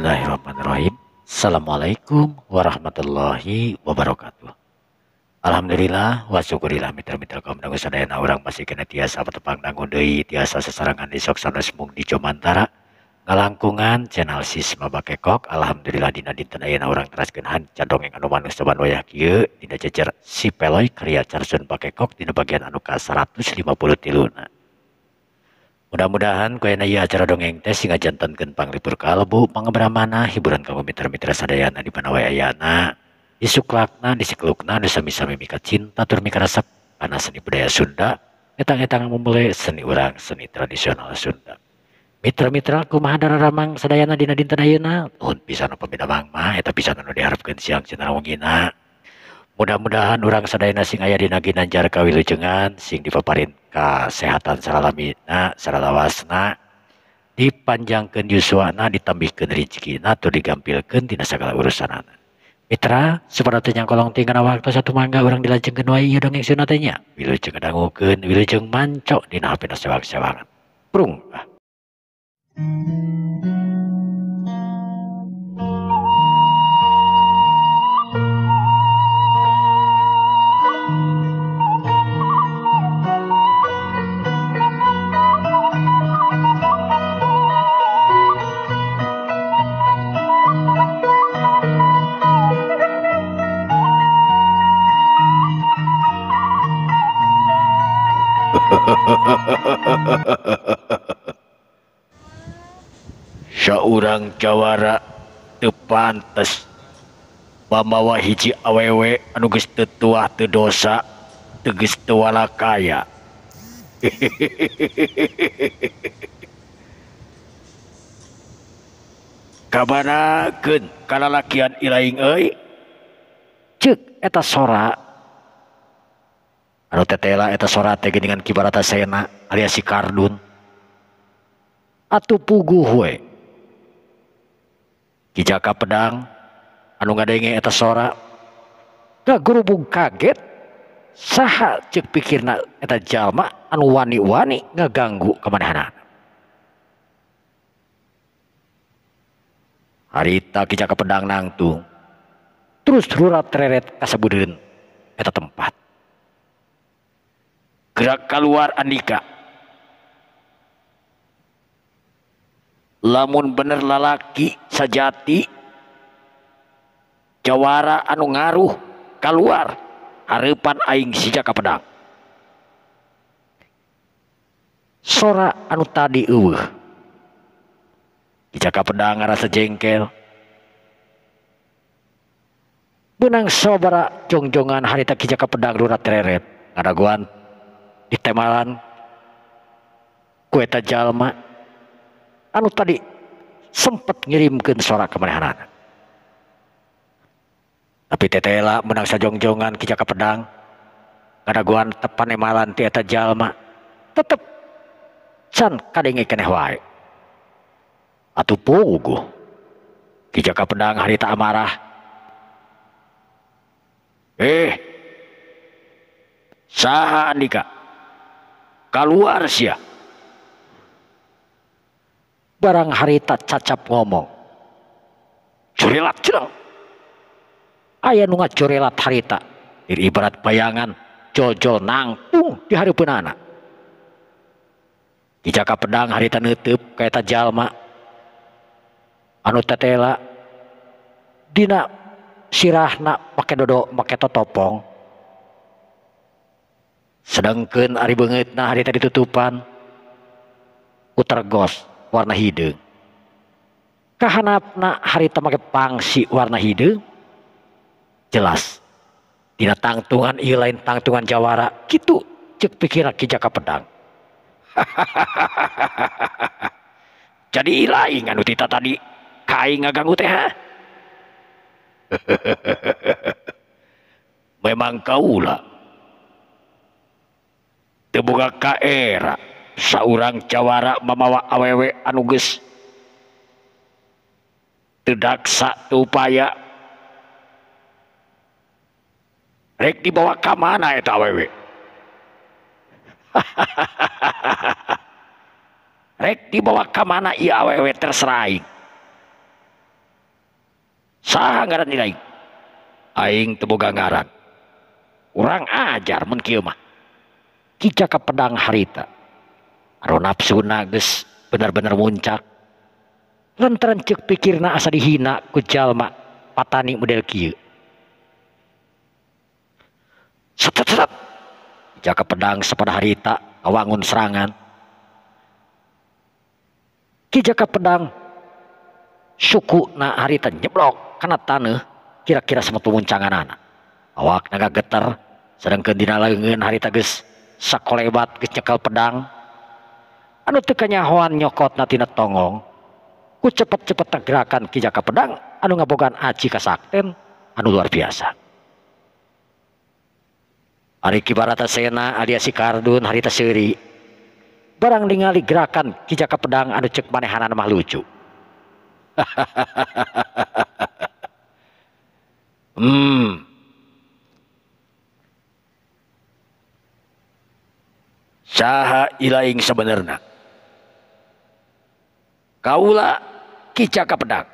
Bismillahirrahmanirrahim. Assalamualaikum warahmatullahi wabarakatuh. Alhamdulillah wa syukurillah mitra-mitra kaum dangu sadayana urang masih kena tiasa patepang dangu deui tiasa sasarangan di sok sanes mung di Jomantara ngalangkungan channel Sisma Bakekok. Alhamdulillah dina dinten ayeuna urang teraskeun hanca dongeng anu manus coban wayah kieu dina jejer Si Peloy karya Carsun Bakekok dina bagian anu ka 153 na. Mudah-mudahan ku ayeuna ieu acara dongeng teh sing ngajantenkeun panglipur kalbu pangebramana hiburan kanggo mitra-mitra sadayana di mana wae ayana disuklakna disiklukna nu sami-sami mika cinta tur mika resep kana seni budaya Sunda etang-etang memulai seni urang seni tradisional Sunda. Mitra-mitra kumaha dararamang sadayana dina dinten ayeuna nuhun pisan pamina mah eta pisan anu diharapkeun siang cenah wengina. Mudah-mudahan urang sadayana sing aya dina ginanjar kawilujengan sing dipaparin kasehatan salalamina salalawasna dipanjangkeun yuswana ditambihkeun rezekina tur digampilkeun tina sagala urusanana. Mitra supaya teu nyangkolong tinggal waktu satu mangga urang dilajengkeun wae ieu dongeng sunna teh nya. Wilujeng ngadangukeun wilujeng manco dina HP na sewang-sewangan. Prung ah. Saurang jawara teu pantes pamawa hiji awewe anu geus teu tuah teu dosa teu geus teu walakaya. Kabanakeun kalalakian ilaing euy ceuk eta sora anu tetela eta sora teh geuningan Ki Baratasena alias si Kardun. Atuh puguh we Ki Jaka Pedang anu ngadenge eta sora gagurubung kaget saha ceuk pikirna eta jalma anu wani-wani ngaganggu kamanehanana. Harita Ki Jaka Pedang nangtung terus rurat reret kasabudeun eta tempat. Gerak keluar Andika. Lamun bener lalaki sajati jawara anu ngaruh keluar hareupan aing si Jaka Pedang. Sora anu tadi eueuh. Ki Jaka Pedang ngarasa jengkel. Beunang sababaraha jongjongan harita Ki Jaka Pedang rurat reret ngadagoan ditemalan ku eta jalma anu tadi sempet ngirimkeun sora ka manehanana. Tapi tetela menang sajongjongan Ki Jaka Pedang ngadagoan tepanemalan ti eta jalma tetep can kadenge keneh wae. Atuh puguh Ki Jaka Pedang harita amarah. Saha Andika? Kaluar sia. Barang harita cacap ngomong. Curelat curang. Aya nu ngacurelat harita. Dir ibarat bayangan jol-jol nangtung di hareupeunana. Ki Jaka Pedang harita neuteub ka eta jalma anu tetela dina sirahna make dodo make totopong. Sedangkeun ari beungeutna harita ditutupan ku tergos warna hideung. Kahanapna harita make pangsi warna hideung. Jelas dina tangtungan ieu lain tangtungan jawara kitu ceuk pikirna Ki Jaka Pedang. Jadi ilaing anu tita tadi ka aing ngaganggu teh ha? Memang kaula teu boga kaera saurang jawara mamawa awewe anu geus teu daksa teu upaya rek dibawa ka mana eta awewe? Rek dibawa ka mana ieu awewe terserah aing. Saha ngaran ilaing? Aing teu boga ngaran. Urang ajar mun kieu mah. Ki Jaka Pedang harita anu nafsuna geus bener-bener muncak. Lantaran ceuk pikirna asa dihina ku jalma patani model kieu. Set set set. Jaka Pedang sapada harita ngawangun serangan. Ki Jaka Pedang suku na harita nyeblok kana taneuh kira-kira semetu muncanganana. Awakna gageter sedangkeun dina leungeun harita geus sakolebat geus nyekel pedang. Anu teu kanyahoan nyokotna tina tonggong. Ku cepet-cepet gerakan Ki Jaka Pedang anu ngabogaan aci kasakten anu luar biasa. Ari Ki Baratasena alias si Kardun harita seuri. Barang ningali gerakan Ki Jaka Pedang anu ceuk manehanana mah lucu. Saha ilaing sebenarna? Kaula Ki Jaka Pedang.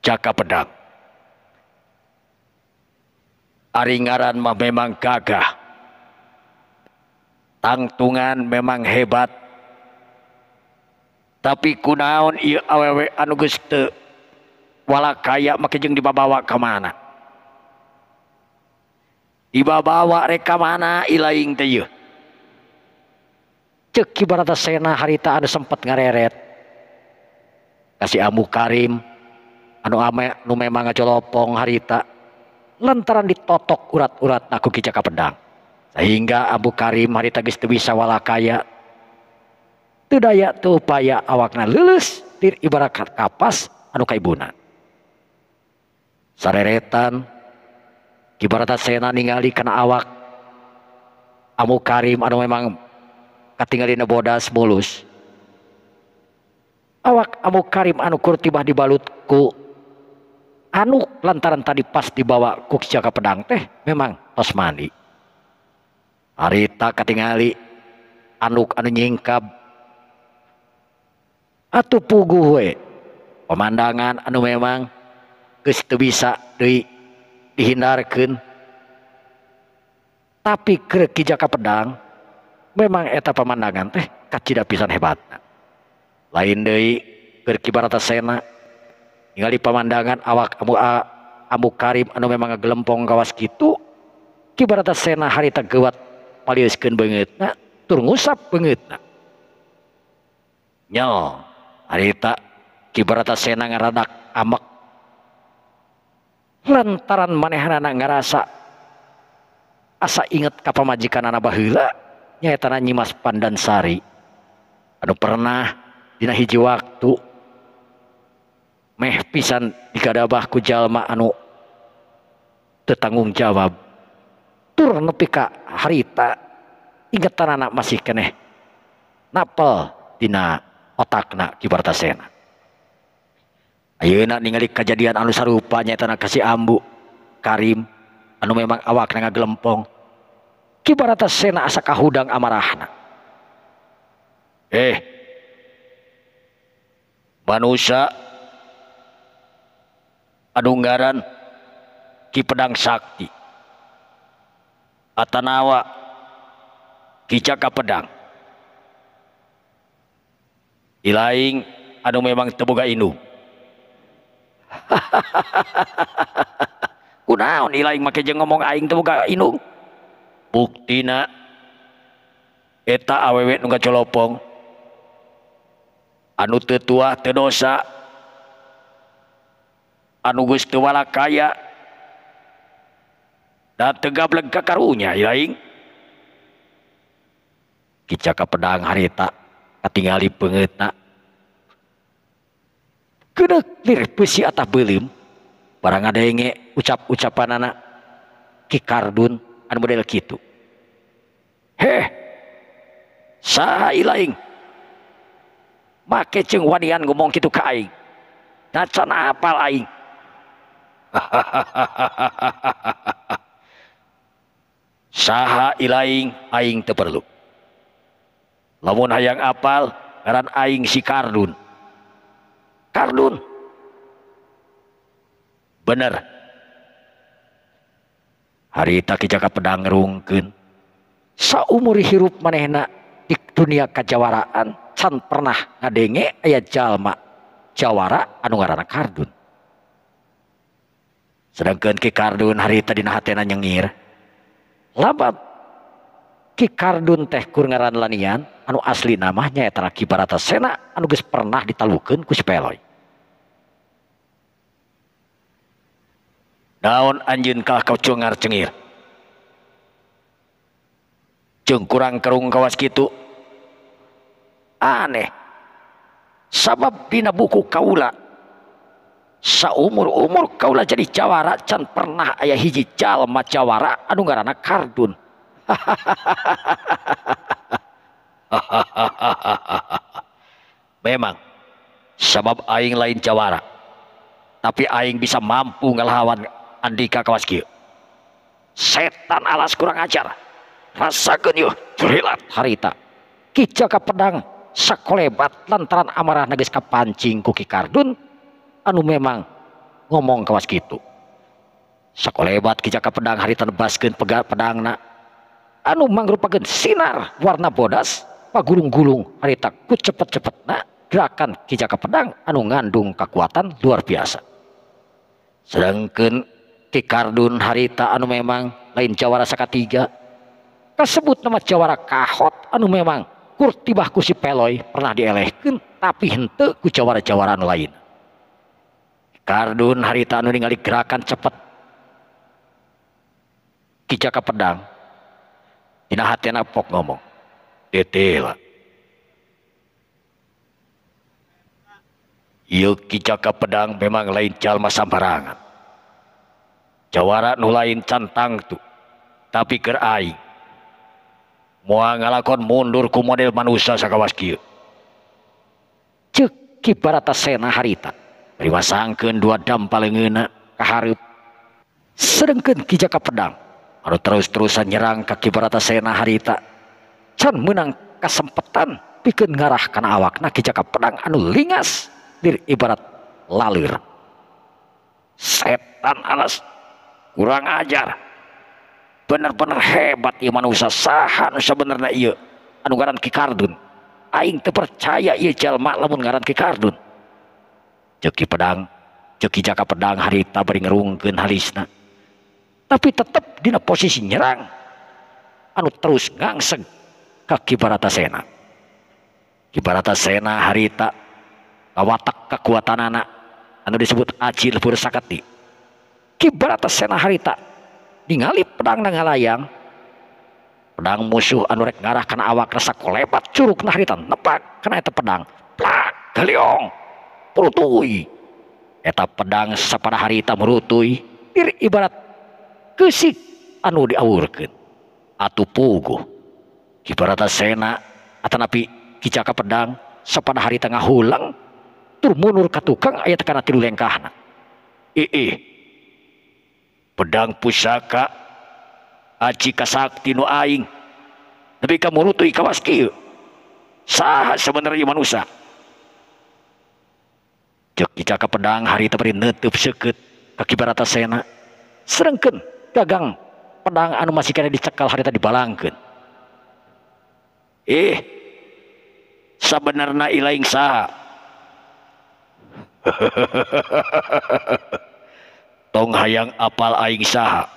Jaka Pedang. Ari ngaran mah memang gagah. Tangtungan memang hebat. Tapi kunaon ieu awewe anu geus teu walakaya make jeung dibabawa ka mana? Dibabawa rek ka mana ilaing teh ieu? Ceuk Ki Baratasena harita anu sempet ngareret. Kasih Ambu Karim anu ame nu memang ngacolopong harita lantaran ditotok urat-urat ku Ki Jaka Pedang. Sehingga Ambu Karim harita geus teu bisa walakaya. Teu daya teu upaya awakna leuleus tir ibarat kapas anu kaibunan. Sareretan Ki Baratasena ningali kana awak Ambu Karim anu memang katingalina bodas mulus. Awak Ambu Karim anu kur tibah dibalut ku anu lantaran tadi pas dibawa ku Ki Jaka Pedang teh memang tos mandi. Harita katingali anduk anu nyingkab atuh puguh we pemandangan anu memang geus teu bisa deui dihindarkeun. Tapi keur Ki Jaka Pedang memang eta pemandangan teh kacida pisan hebatna. Lain deui keur Ki Baratasena ningali pemandangan awak Ambu Karim anu memang ngagelempong kawas kitu. Ki Baratasena harita geuwat palieuskeun beungeutna tur ngusap beungeutna. Nyo harita Ki Baratasena ngaradak amek lantaran manehanana ngarasa asa inget ka pamajikanana baheula nyaetana Nyimas Pandansari anu pernah dina hiji waktu meh pisan digadabah ku jalma anu teu tanggung jawab. Tur nepi ka harita ingetanana masih keneh napel dina otakna Ki Baratasena. Ayeuna ningali kajadian anu sarupa nyaetana ka si Ambu Karim anu memang awakna ngagelempong. Ki Baratasena asa kahudang amarahna. Manusia anu ngaran Ki Pedang Sakti atanawa Ki Jaka Pedang ilaing anu memang teu boga indung. Kunaon ilaing make jeung ngomong aing teu boga indung? Buktina eta awewe nu gacolopong anu teu tuah teu dosa anu geus teu walakaya da teu gableg ka karunya ilaing. Ki Jaka Pedang harita katingali beungeutna geuneuk lir beusi atah beuleum barang ngadenge ucap-ucapanana Ki Kardun anu model kitu. Heh, saha ilaing make jeung wanian ngomong kitu ka aing? Dacan apal aing. Saha ilaing aing teu perlu. Lamun hayang apal ngaran aing si Kardun. Kardun. Bener. Harita Ki Jaka Pedang ngerungkeun. Saumur hirup manehna di dunia kajawaraan can pernah ngadenge aya jalma jawara anu ngaranna Kardun. Sedangkan Ki Kardun harita dina hatena nyengir. Labab Ki Kardun teh kur ngaran lanian anu asli namah nyaeta Ki Baratasena anu geus pernah ditalukeun ku si Peloy. Naon anjeun kalah kau cengar cengir. Jeung kurang kerung kawas kitu. Aneh. Sabab dina buku kaula saumur-umur kaula jadi jawara can pernah aya hiji jalma jawara anu ngaranna Kardun. Memang sabab aing lain jawara, tapi aing bisa mampu ngelawan Andika kawas kieu. Setan alas kurang ajar. Rasakeun yeuh jurilat harita. Ki Jaka Pedang sakolebat lantaran amarahna geus kapancing ku Ki Kardun anu memang ngomong kawas kitu. Sakolebat Ki Jaka Pedang harita nebaskeun pedangna anu mangrupakeun sinar warna bodas pagulung-gulung harita ku cepet-cepetna gerakan Ki Jaka Pedang anu ngandung kekuatan luar biasa. Sedangkan Ki Kardun harita anu memang lain jawara sakatiga kasebut nama jawara kahot anu memang kur tibah ku si Peloy pernah dielehkeun tapi henteu ku jawara-jawara anu lain. Kardun harita anu ningali gerakan cepet Ki Jaka Pedang dina hatena pok ngomong, "Tetela. Ieu Ki Jaka Pedang memang lain jalma sambarangan. Jawara nu lain can tangtu, tapi keur aing moal ngalakon mundur ku model manusia sakawas kieu." Ceuk Ki Baratasena harita bari masangkeun dua dampa leungeunna ka hareup. Sedengkeun Ki Jaka Pedang anu terus-terusan nyerang ka Ki Baratasena harita can meunang kasempetan pikeun ngarah kana awakna Ki Jaka Pedang anu lingas lir ibarat laleur. Setan alas kurang ajar. Bener-bener hebat ieu manusia saha nu sabenerna ieu anu ngaran Ki Kardun. Aing teu percaya ieu jalma lamun ngaran Ki Kardun. Ceuk Ki Pedang, ceuk Ki Jaka Pedang harita bari ngerungkeun halisna. Tapi tetep dina posisi nyerang anu terus ngangseg ka Ki Baratasena. Ki Baratasena harita kawatak kekuatanana anu disebut aji lebur saketi. Ki Baratasena harita ningali pedangna ngalayang, pedang musuh anu rek ngarah kana awak rasa kolebat curugna harita nepak kana eta pedang. Plak geliong murutuy. Eta pedang sapada harita murutuy lir ibarat keusik anu diawurkeun. Atuh puguh Ki Baratasena atanapi Ki Jaka Pedang sapada harita ngahulang tur mundur ka tukang aya kana tilu lengkahna. Ih, pedang pusaka aji kasakti nu aing nepi ka murutuy kawas kieu. Saha sebenarnya manusia? Ceuk Ki Jaka Pedang harita bari neuteub seukeut ka Ki Baratasena. Serengkeun gagang pedang anu masih kena dicekal harita dibalangkeun. Eh, sabenerna ilaing saha? Tong hayang apal aing saha.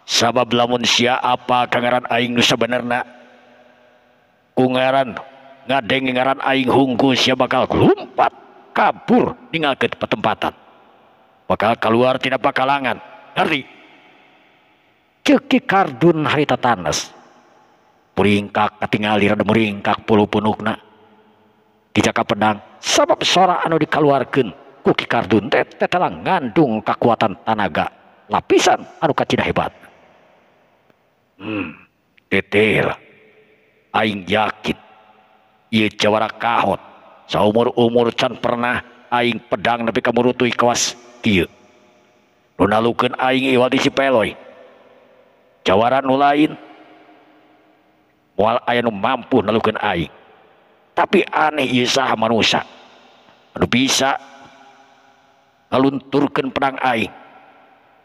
Sabab lamun sia apa kangaran aing nu sabenerna, ku ngaran ngadenge ngaran aing hungkul sia bakal lumpat kabur ninggalkeun patempatan. Bakal keluar tina pakalangan. Ngerti? Ceuk Ki Kardun harita tanes. Muringkak katingali rada muringkak puluh punukna Ki Jaka Pedang sabab sora anu dikaluarkeun ku Ki Kardun teh tetela ngandung kakuatan tanaga lapisan anu kacida hebat. Tetel aing yakin ieu jawara kahot saumur-umur can pernah aing pedang nepi ka murutuy kawas kieu. Nu nalukeun aing iwal di si Peloy. Jawara nu lain moal aya nu mampu nalukeun aing. Tapi aneh ieu saha manusia anu bisa ngalunturkeun pedang aing.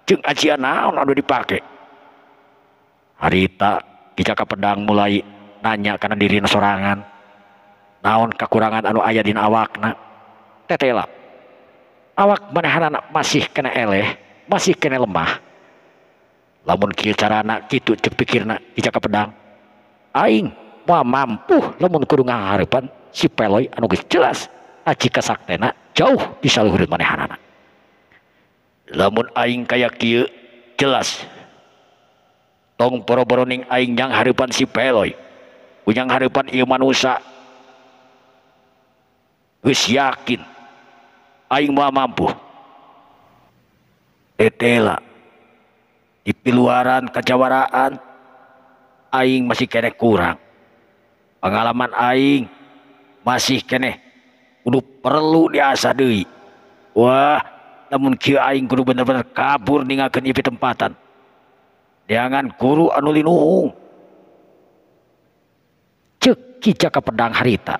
Jeung ajian naon anu dipake. Harita Ki Jaka Pedang mulai nanya kana dirina sorangan. Naon kakurangan anu aya dina awakna. Tetela. Awak manehanana masih kena eleh, masih kena lemah. Lamun kieu carana kitu ceuk pikirna Ki Jaka Pedang. Aing moal mampu lamun kudu ngahareupan si Peloy anu geus jelas aji kasaktena jauh di saluhureun manehanana. Lamun aing kaya kieu jelas tong boro-boro ning aing nyang hareupan si Peloy. Unyang hareupan ieu manusa. Geus yakin aing moal mampu. Tetela di piluaran kajawaraan aing masih keneh kurang. Pengalaman aing masih keneh kudu perlu diasah deui. Wah, lamun kieu aing kudu bener-bener kabur ninggalkeun ieu tempatan. Neangan guru anu linuhung. Ceuk Ki Jaka Pedang harita.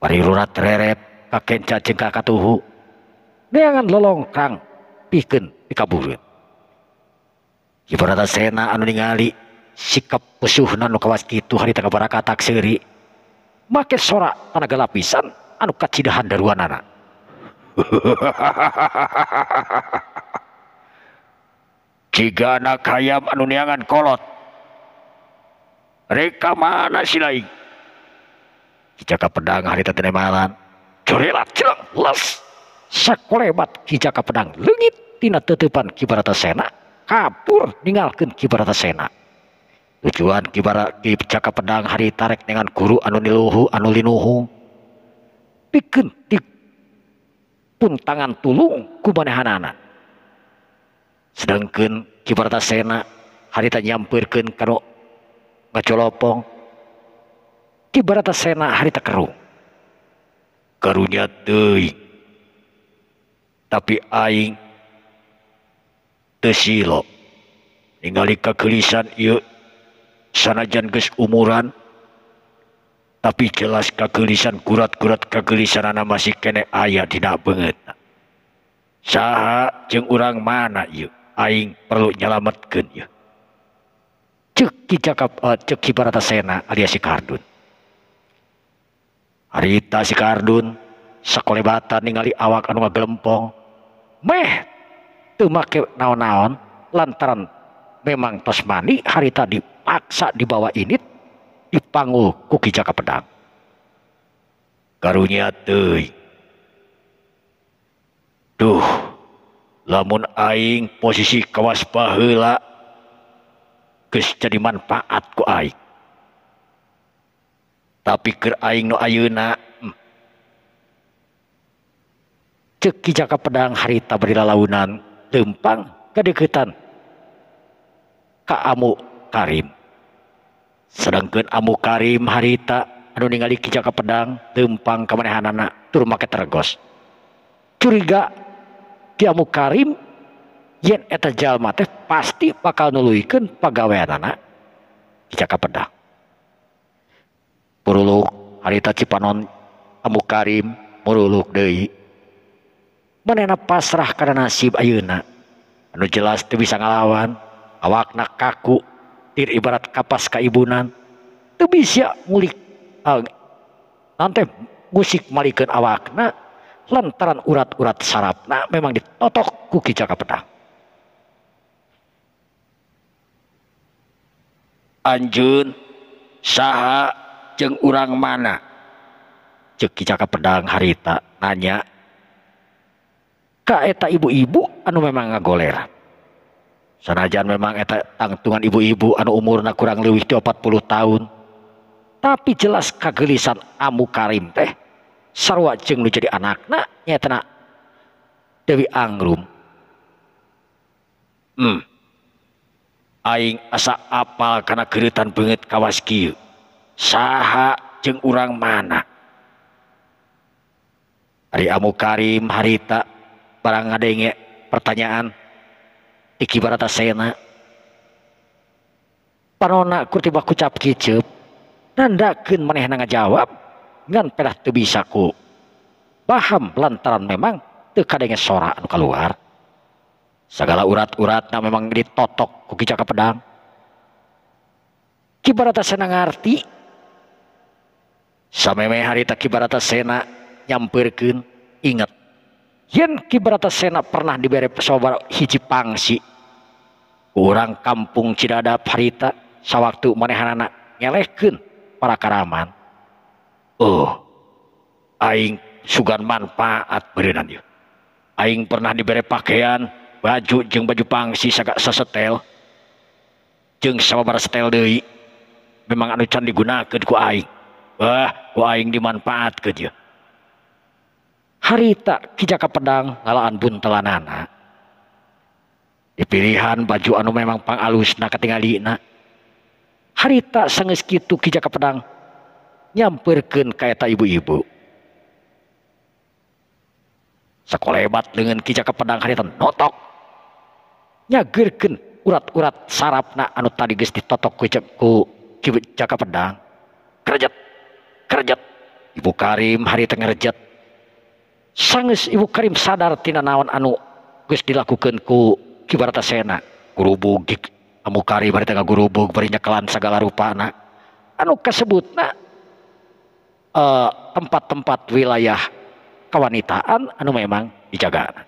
Bari rurat reret kakenca jeung kakatuhu. Neangan lolongkrang pikeun dikabureun. Ki Bratasena anu ningali sikap musuhna nu kawas kitu harita kabarakatak seuri. Make sora tanaga lapisan anu kacidahan daruanana. Jiga anak hayam anu neangan kolot. Reka mana si laing? Ki Jaka Pedang harita teu nemalan. Corelat jeleng les. Sakolebat Ki Jaka Pedang leungit tina teuteupan Ki Bratasena, kabur ninggalkeun Ki Bratasena. Tujuan Ki Jaka Pedang harita rek neangan guru anu niluhu anu linuhung. Pikeun di puntangan tulung ku manehanana. Sedangkeun Ki Bratasena harita nyampeurkeun kanu ngacolopong. Ki Bratasena harita kerung. Karunya teuing. Tapi aing teu silo. Ningali kageulisan ieu sanajan geus umuran tapi jelas kageulisan gurat-gurat kageulisanana masih keneh aya dina beungeutna. Saha jeung urang mana ieu? Aing perlu nyalametkeun ieu. Ceuk Ki Jaka ceuk Ki Bratasena alias si Kardun. Harita si Kardun sakolebatan ningali awak anu ngagelempong. Meh teu make naon-naon lantaran memang tos mani harita dipaksa dibawa init dipanggul ku Ki Jaka Pedang. Karunya teuing. Duh, lamun aing posisi kawas baheula geus jadi manfaat ku aing. Tapi keur aing nu ayeuna ceuk Ki Jaka Pedang harita bari lalaunan leumpang kadeuketan ka Amu Karim. Sedangkeun Amu Karim harita anu ningali Ki Jaka Pedang leumpang ka manehanana tur make tergos. Curiga Ki Amu Karim yen eta jalma teh pasti bakal nuluykeun pagaweanana Ki Jaka Pedang. Puruluk harita cipanon Amu Karim muruluk deui. Manehna pasrah kana nasib ayeuna. Anu jelas teu bisa ngalawan, awakna kaku tir ibarat kapas kaibunan. Teu bisa ngulik nanti musik malikeun awakna lantaran urat-urat sarafna memang ditotok ku Ki Jaka Pedang. Anjeun saha jeung urang mana? Ceuk Ki Jaka Pedang harita nanya ka eta ibu-ibu anu memang ngagoler. Sanajan memang eta tangtungan ibu-ibu anu umurna kurang leuwih ti 40 tahun. Tapi jelas kagelisan Amu Karim teh sarua jeung nu jadi anakna nyaeta Dewi Angrum. Aing asa apal kana geureutan beungeut kawas kieu. Saha jeung urang mana? Ari Amu Karim harita barang ngadenge pertanyaan ti Ki Bratasena. Panona kur tiba kucap kiceup nandakeun manehna ngajawab ngan pedah teu bisa ku paham lantaran memang teu kadenge sora anu kaluar. Segala urat-uratna memang ditotok ku Ki Jaka Pedang. Ki Baratasena ngarti. Sameme harita Ki Baratasena nyampeurkeun inget yen Ki Baratasena pernah dibere sababaraha hiji pangsi urang kampung Cidadap harita sawaktu manehanana ngelehkeun para karaman. Oh, aing sugan manfaat beureunan ieu. Aing pernah dibere pakaian, baju jeung baju pangsi sasetel jeung sababaraha setel deui. Memang anu can digunakeun ku aing. Wah, ku aing dimanfaatkeun ieu. Harita Ki Jaka Pedang ngalaan buntelanana. Dipilihan baju anu memang pangalusna katingalina. Harita sanggeus kitu Ki Jaka Pedang nyampeurkeun ka eta ibu-ibu. Sakolebat leungeun Ki Jaka Pedang harita notok. Nyageurkeun urat-urat sarafna anu tadi geus ditotok ku Ki Jaka Pedang. Kerjet, kerjet. Ibu Karim harita ngerejet. Sanggeus Ibu Karim sadar tina naon anu geus dilakukeun ku Ki Baratasena. Gurubug Amu Karim harita ngagurubug bari nyekelan sagala rupana. Anu kasebutna tempat-tempat wilayah kewanitaan anu memang dijagana.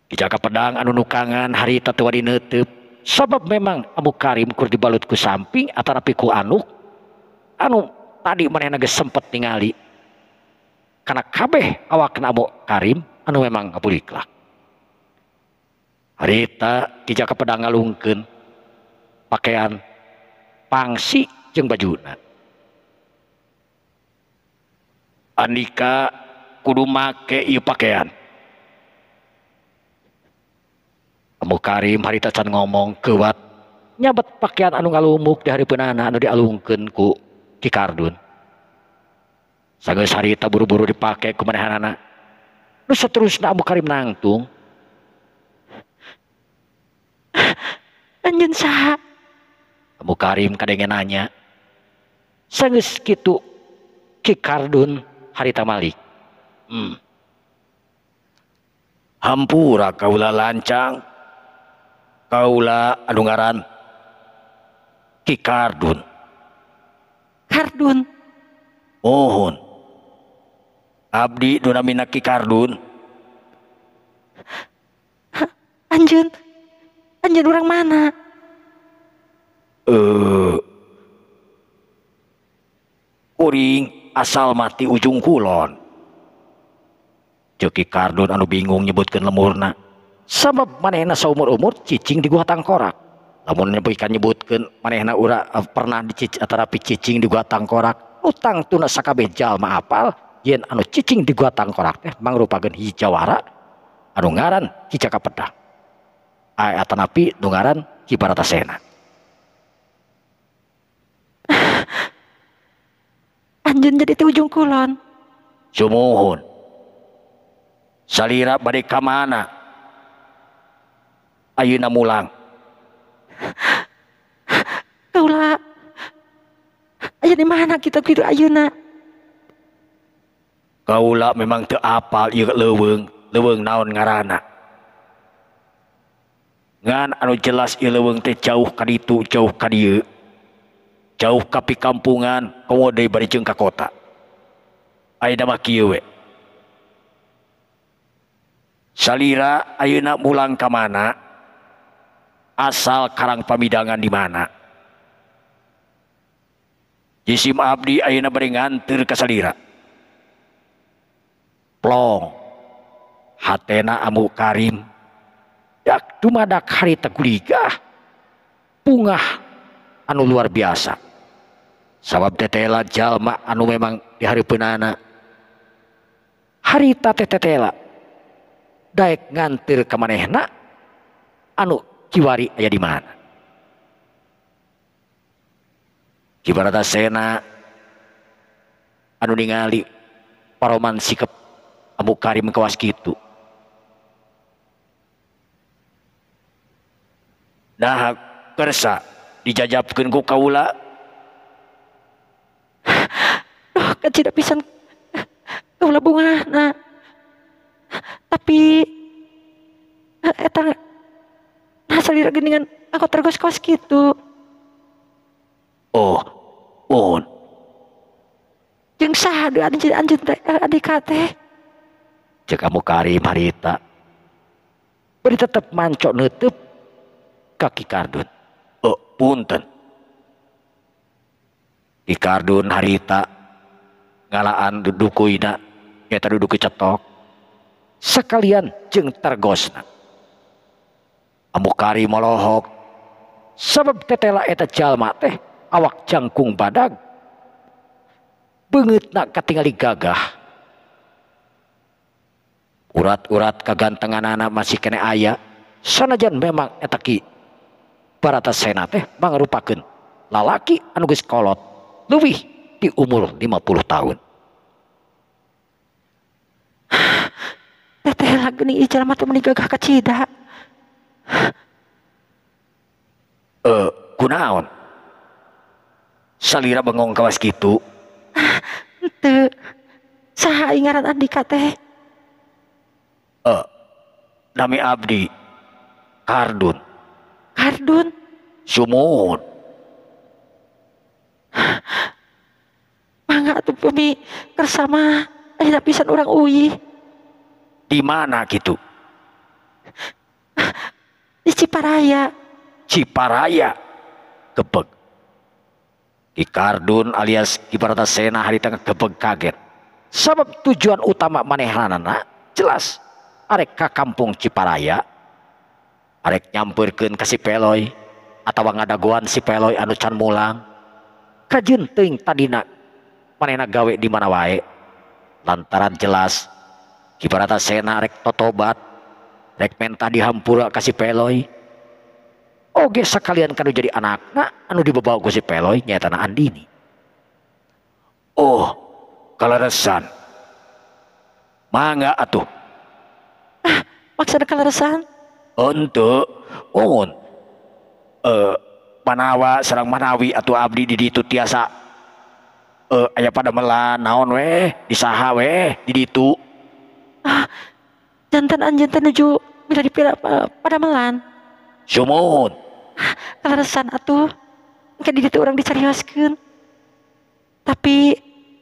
Ki Jaka Pedang anu nukangan harita teu wani neuteub sabab memang Amu Karim kur dibalut ku samping atanapi ku anuk anu tadi manehna geus sempet ningali. Kana kabeh awakna Amu Karim anu memang ngabuliklak. Harita Ki Jaka Pedang ngalungkeun pakaian pangsi jeung bajuna. Andika kudu make ieu pakaian. Amu Karim harita can ngomong keuwat nyabet pakaian anu ngalumuk di hareupeunana anu dialungkeun ku Ki Kardun. Sanggeus harita buru-buru dipake ku manehanana. Nu saterusna Amu Karim nangtung. Anjeun saha? Amu Karim kadenge nanya. Sanggeus kitu Ki Kardun harita malik. Hampura kaula lancang. Kaula anu ngaran Ki Kardun. Kardun. Mohon. Abdi nu namina Ki Kardun. Anjeun. Anjeun urang mana? Kuring asal mati ujung kulon. Ceuk Ki Kardun anu bingung nyebutkeun lemurna. Sabab manehna saumur-umur cicing di Gua Tangkorak. Lamun nepi ka nyebutkeun manehna ura pernah dicic atarapi cicing di Gua Tangkorak, nu tangtuna sakabeh jalma apal yen anu cicing di Gua Tangkorak teh mangrupakeun hiji jawara anu ngaran Ki Jaka Pedang. Atanapi nu ngaran Ki Baratasena. Anjeun jadi ti ujung kulon. Sumuhun. Salira bade ka mana? Ayeuna mulang. Kaula aya di mana kita kitu ayeuna? Kaula memang teu apal ieu leuweung, leuweung naon ngaranna. Ngan anu jelas ieu leuweung teh jauh ka ditu, jauh ka dieu. Jauh ka pikampungan, komo deui bari jeung ka kota. Ayeuna mah kieu we. Salira ayeuna mulang ka mana? Asal Karang Pamidangan di mana? Jisim abdi ayeuna bari nganteur ka salira. Plong. Hatena Amu Karim dak dumadak harita guligah. Bungah anu luar biasa. Sabab tetela jalma anu memang di hareupeunana. Harita teh tetela daek nganteur ka manehna anu kiwari aya di mana. Ki Baratasena anu ningali paroman sikep Amu Karim kawas kitu. Nah kersa dijajabkeun ku kaula. Duh, kacida pisan kaula bungahna. Tapi Eta nah salira geuningan angkot tergos kos kitu. Oh, mohon. Jeung saha deui anjeun teh Andika teh? Cek Ambu Karim harita. Bari tetep mancok neuteub ka Ki Kardun. Oh, punten. Ki Kardun harita ngalaan dudukuina nyaeta duduku cetok sekalian jeung tergosna. Ambu Karim molohok sabab tetela eta jalma teh awak jangkung badag beungeutna katingali gagah. Urat-urat kagantenganana masih kene aya sanajan memang eta Ki Baratasena teh mangrupakeun lalaki anu geus kolot leuwih di umur 50 tahun. Teteh geuning ieu jalma teh meuni gagah kacida. Kunaon? Salira bengong kawas kitu. Henteu. Saha ngaran Andika teh? Nami abdi Kardun. Kardun? Sumuhun. Mangga atuh bumi kersa mah ayeuna pisan urang uih. Di mana kitu? Di Ciparaya. Ciparaya. Gebeg. Ki Kardun alias Ki Baratasena harita ngegebeg kaget. Sabab tujuan utama manehanana jelas arek ka kampung Ciparaya, arek nyampeurkeun ka si Peloy atawa ngadagoan si Peloy anu can mulang. Kajeun teuing tadina manehna gawe di mana wae. Lantaran jelas Ki Baratasena arek totobat, rek menta dihampura ka si Peloy. Oge sakalian kanu jadi anakna anu dibawa ku si Peloy nyaetana Andini. Oh, kaleresan. Mangga atuh. Ah, maksudna kaleresan? Henteu, ungun. Manawa sareng manawi atuh abdi di ditu tiasa aya padamelan naon weh, di saha weh di ditu. Ah, janten anjeun teh nuju mila dipira padamelan. Sumuhun. Ah, kaleresan atuh. Engke di ditu urang dicarioskeun. Tapi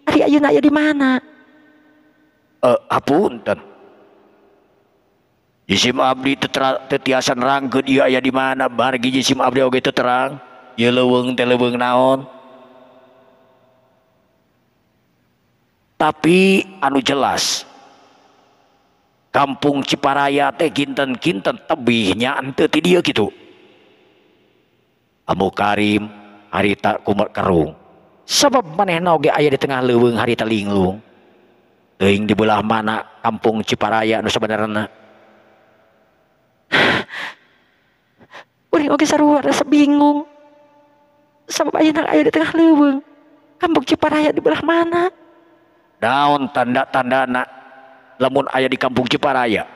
ari ayeuna aya di mana? Hapunten. Jisim abdi teu tiasa nerangkeun ieu aya di mana, margi jisim abdi oge teu terang. Ieu leuweung teh leuweung naon. Tapi anu jelas kampung Ciparaya teh kinten-kinten tebihnya henteu ti dieu kitu. Ambu Karim harita kumer kerung. Sabab manehna oge aya di tengah leuweung harita linglung. Teuing di belah mana kampung Ciparaya nu sabenerna. Uring oge sarua rasa bingung. Sabab ayeuna aya di tengah leuweung. Kampung Ciparaya di belah mana? Naon tanda-tandana lamun aya di kampung Ciparaya?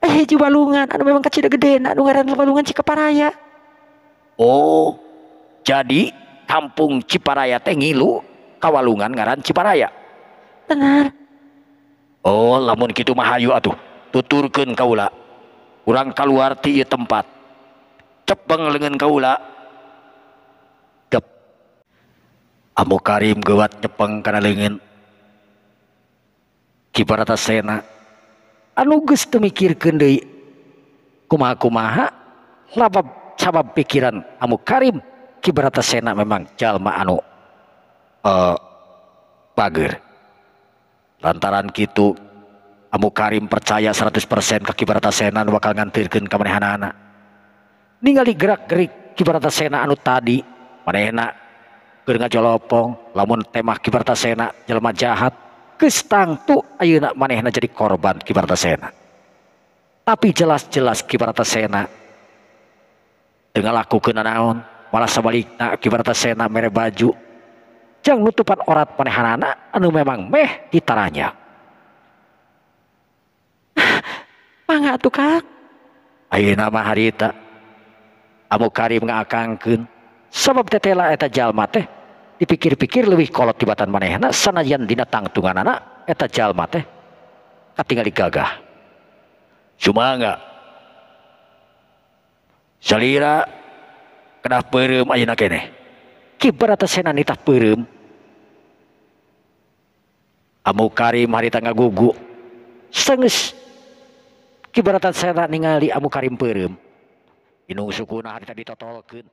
Hiji walungan anu memang kacida gedena anu ngaran walungan Ciparaya. Oh, jadi kampung Ciparaya teh ngilu ka walungan ngaran Ciparaya. Benar. Oh, lamun kitu mah hayu atuh tuturkeun kaula. Urang kaluar ti ieu tempat. Cepeng leungeun kaula. Gep. Ambu Karim geuwat nyepeng kana leungeun Ki Baratasena anu geus teu mikirkeun deui kumaha-kumaha labab sabab pikiran Ambu Karim Ki Baratasena memang jalma anu bager. Lantaran kitu Ambu Karim percaya 100% ka Ki Baratasena anu bakal ngantirkeun ka manehanana. Ningali gerak-gerik Ki Baratasena anu tadi manehna keur ngajolopong lamun temah Ki Baratasena jelema jahat geus tangtu ayeuna manehna jadi korban Ki Baratasena. Tapi jelas-jelas Ki Baratasena teu ngalakukeun nanaon, malah sabalikna Ki Baratasena mere baju jang nutupan orat manehanana anu memang meh ditaranya. Mangga atuh Kang. Ayeuna mah harita Ambu Karim ngaakangkeun sabab tetela eta jalma teh dipikir-pikir leuwih kolot tibatan manehna sanajan dina tangtunganana eta jalma teh katingali gagah. Sumangga. Salira kedah peureum ayeuna keneh. Ki Bratasena nitah peureum. Amu Karim harita ngagugu. Senges Ki Bratasena ningali Amu Karim peureum. Inung sukuna harita ditotolkeun.